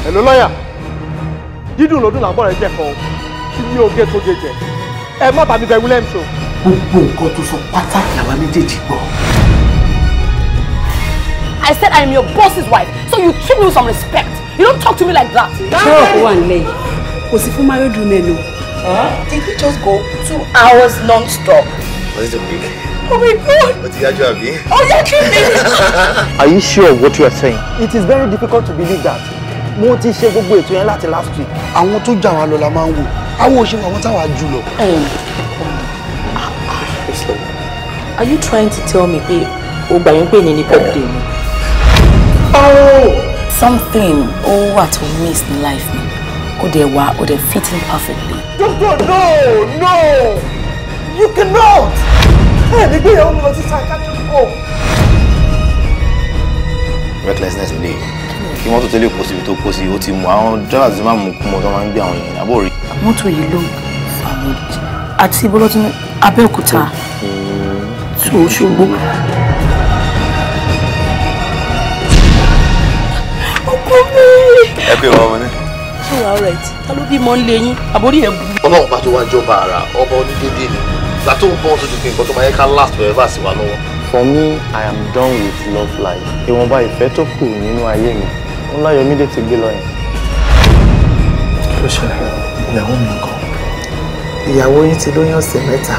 Hello lọ́yà, dídùn lọ́dún làbọ̀ rẹ̀ jẹ́ kan kí ní oge tó ge jẹ. Ẹ má bàa mi bẹ Williams o. Gbogbo nǹkan tó sọ pátá làwa méjèèjì gbọ́. I said I am your boss's wife, so you treat me with some respect. You don't talk to me like that. Ṣọ́ọ̀ kó wà nílẹ̀ yìí, kò sí fún married women o. Did we just go 2 hours non-stop? Was it a week? Oh my God! Ó ti yájú àbí? Oh, you're kidding me! Are you sure of what you are saying? It is very difficult to believe that. Mo ti ṣe gbogbo ètò yẹn láti last week. Àwọn tó jà wá lọ la máa ń wò, àwọn ò ṣe àwọn táwa jù lọ. Are you trying to tell me pé o gbà yín pé ní ní birthday mi? Something ó wà tó miss ní life mi, ó dẹ̀ wá, ó dẹ̀ fit in perfectly. Doctor, no, no, you cannot. Ẹ ní gbéyàwó mi lọ sí psychiatric home. Recklessness lè kí mọ́tò tẹ́lẹ̀ kó síbi tó kó sí, ó ti mú àwọn drivers ti máa mú kú mọ́ tó máa ń gbé àwọn èèyàn àbó rí. Mọ́tò yìí ló fà mí àti bọ́lọ́tún Abẹ́òkúta tó Òṣogbo. Ọkọ mi. Ẹ pé ìwọ ọmọ ní. Ṣé wàá rẹ̀ tí ta ló bímọ ń lé yín àbórí ẹ̀ bú. Ọlọ́run bá tó wá jọba ara ọba onídéédé ni ìgbà tó ń bọ́ sójú pé nǹkan tó máa yẹ ká last forever sí wa lọ́wọ́. For me, I am done with love life. Ìwọ̀nba ìfẹ́ tó kù nínú ayé mi, ó Láyọ̀mídé ti gbé lọ yẹn. Kí ló ṣẹlẹ̀? Ìyàwó mi nǹkan. Ìyàwó yín ti lóyún ọ̀sẹ̀ 3.